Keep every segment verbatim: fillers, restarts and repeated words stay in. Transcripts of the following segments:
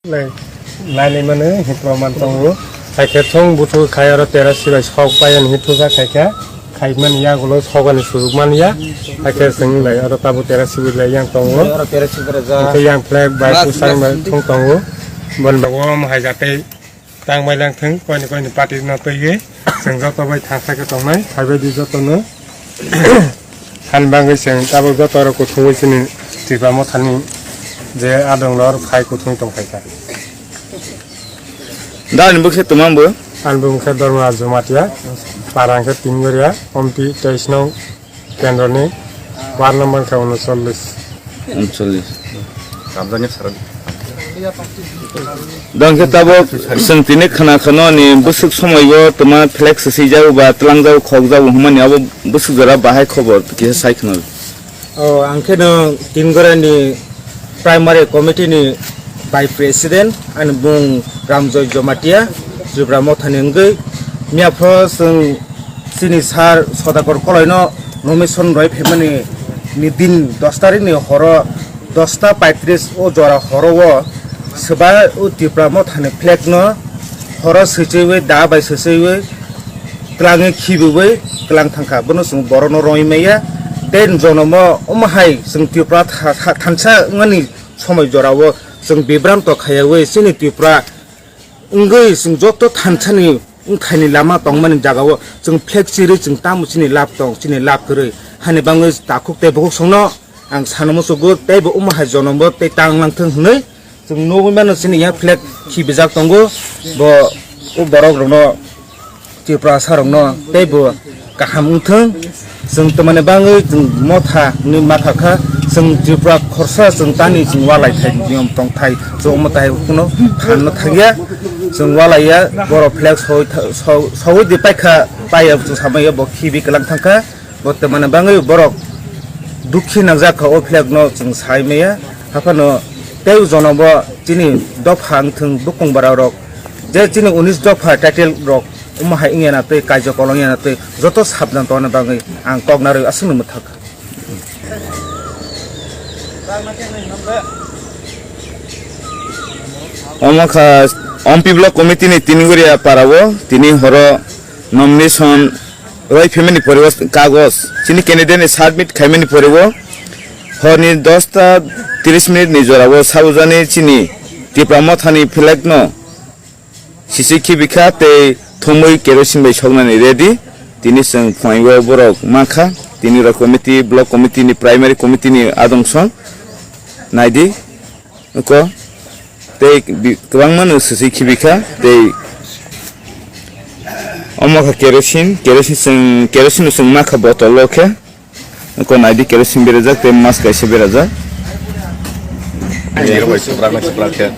Lai, lai lai mano, hikma man tongo. Haikhe thung buthuk khai aro terasi bai sok pai ani hikma kha khaikha. Khaimani yagulo sogani sujuk manya. Haikhe chwng lai aro tabuk terasi bai lai yang tongo. Aro terasi bai rajak. Haikhe yang flag bai kusang bai thung tongo. Bon bagom hai jatei tang bai lang thung, koini koini party no twiwi. Chwng joto bai thangsa khe tongnai, phaibai di jotono. Han bangwi chwng tabuk joto oro kuthumwi chini Tipra Mothani je adong lor phai kuthumwi tong phaikha. Dani bwkhe twmang bo? Ani bwkhe Dharmaraj Jamatia, para hwnkhe Tingoria, Ompi teis nong kendroni, ward number khe unocholish. Unocholish. Dong khe tabuk chwng tini khna khano ni bwswk somoi o twma flex swijak ba twlangjak khokjak hwnmani abo bwswk jora bahai khobor kisa sai khna. O, ang khe no Tingoria ni primary committee ni vice president, ani bung Ramjoy Jamatia, Tripura Mothani wngwi. Mia phoro chwng chini sir Sodakor Koloi no nomination roi phaimani ni din dos tarik ni horo dosta paitris o jora horo o swbai o Tipra Mothani flag no horo swchaiwi da bai swchaiwi twlangwi khibiwi twlang thangkha. Bono chwng borokno roi maya tei jonomo omo hai chwng Tipra tha-, tha-, thansa wngmani somoi jora o chwng bibranto khaiyawi chini Tipra wngwi chwng joto thansani wngthaini lama tongmani jagao chwng flag chirwi chwng tamo chini lab tong, chini lab kwrwi hani bangwi takhuk tei bukhuk songno ang sana muchugo tei bo omo hai jonomo tei tang langthwng hwnwi chwng nugwi mano chini ya flag khibijak tongo bo o borok rokno Tiprasa rokno teibo kaham wngthwng. Chwng twmani bangwi chwng motha hwnwi ma kha kha, chwng Tripura khorsa chwng tani chwng walai thai niyom tong thai chwng omo tai phano phan no thangya. Chwng walai ya borok flag soi tha-, so-, soi di paikha paiya chwng samaya bo khibi kwlang thangkha. Bo twmani bangwi borok dukhi nangjak kha o flag no chwng sai maya. Haphano tei jonobo chini dopha wngthwng bukung bara rok je chini unis dopha title rok omo hai wngya na tei kaijo kolong ya na tei joto sabdan tongna bagwi ang kok narwi aswkno mwthak. Omo kha Ompi Block Committee ni Tiniguria para o tini horo nomination roi phaimani pore o kagoj chini candidate ni submit khaimani pore o horni dosta tris minute ni jora o sabujani chini Tipra Motha ni flag no sisi khibikha tei thumwi kerosene bai soknani ready. Tini chwng phunaio borok mankha, tini rok committee, block committee ni, primary committee ni adong song naidi. Ko tei bi-, kwbangma no sisi khibikha tei omo kha kerosene, kerosene chwng, kerosene no chwng makha bottle o khe. Ko naidi kerosene berajak tei mask kaisa berajak. Ani rok bai supra nang supra khe.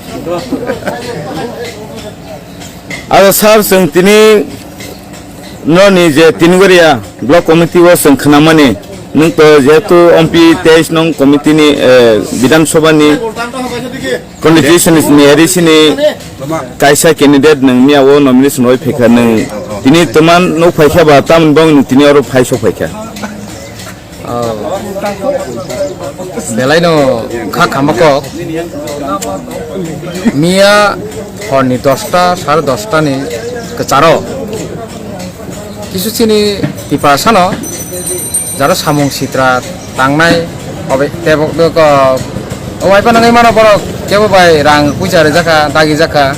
Aro sir chwng tini noni je Tiniguria block committee o chwng khnamani nwng to jehetu ompi teis nong committee ni, eh, Bidhan Sabha ni constitution ni A D C ni kaisa candidate nwng miya o nomination roi phaikha nwng tini twman nuk phaikha ba tamni bong nwng tini oro phai sok phaikha. Oh. Belai no kha khama kok. Miya horni dosta, sare dosta ni kwcharo. Kisu chini Tiprasa no jaro samung sitra tangnai obe tebok de ko obai pa nangai mano borok kebo bai rang puja rijaka dagi jaka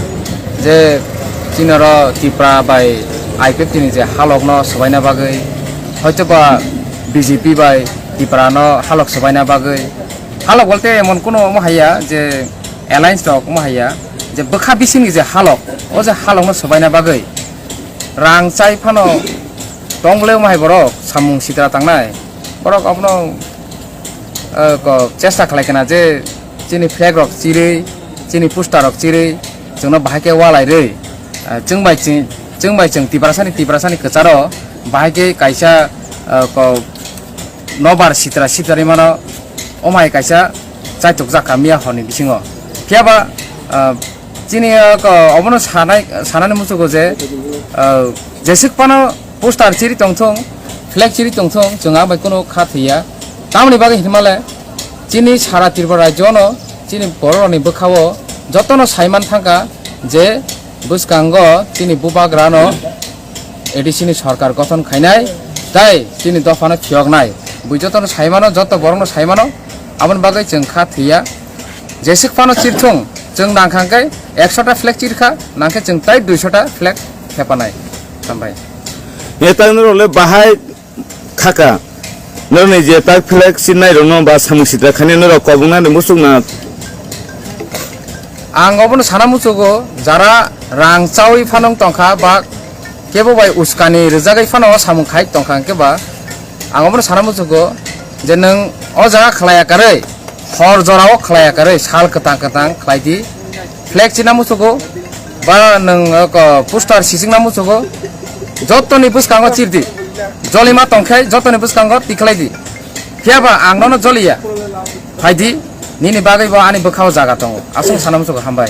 je chini oro Tipra bai I P F T ni je halok no swbaina bagwi hoito ba B J P bai Tipra no halok swbaina bagwi. Halok bolte emon kuno omo haiya je alliance rok omo haiya je bwkha bisingni je halok, o je halok no swbaina bagwi rang chai phano tong le omo hai borok samung sitra tangnai. Borok abono, eh, ko chesta khlai kana je chini flag rok chirwi, chini poster rok chirwi, chwngno bahai khe walai rwi, eh, chwng bai chwng, chwng bai chwng Tiprasani, Tiprasani kwcharo bahai khe kaisa, eh, ko nobar sitra sitrani mano, omhai kaisa chaitok jak kha miya horni bisingo. Phiya ba, ah, chini, ah, ko, obono sanai, sanani muchugo je, ah, jeswk phano poster chiri tongthung, flag chiri tongthung, chwng abai kunu kha thwiya. Tamoni bagwi hinmale, chini sara Tripura rajyo no, chini borok rokni bwkhao, Jotono saiman thangkha je bwskango chini bubagrano A D C ni sorkar gothon khainai, tai chini dophano phiyoknai. Bui jotono saimano, joto borokno saimano, aboni bagwi chwng kha thwiya. Jeswk phano chirthung, chwng nangkha hwnkhe ekshota flag chirkha, nangkhe chwng tai duishota flag thepanai. Hambai. Netangrole bahai khaka. Norokni je tak flag sinai rokno ba samung sitra khani norok kobongna ni musuk na. Ang obono sana muchugo, jara rang chawi phanong tongkha ba kebo bai uskani rwjagwi phano o samung khai tongkha hwnkhe ba ang obono sana muchugo je nwng o jaga khlaiya karwi, hor jorao khlaiya karwi, sal kwtang kwtang khlai di. Flag china muchugo, ba nwng, o, ko, poster sisingna muchugo, jotoni bwskango chirdi. Jolima tongkhe jotoni bwskango tikhlai di. Phiya ba ang nono joliya. Phaidi, nini bagwi bo ani bwkhao jaga tongo. Aswk sana muchugo, hambai.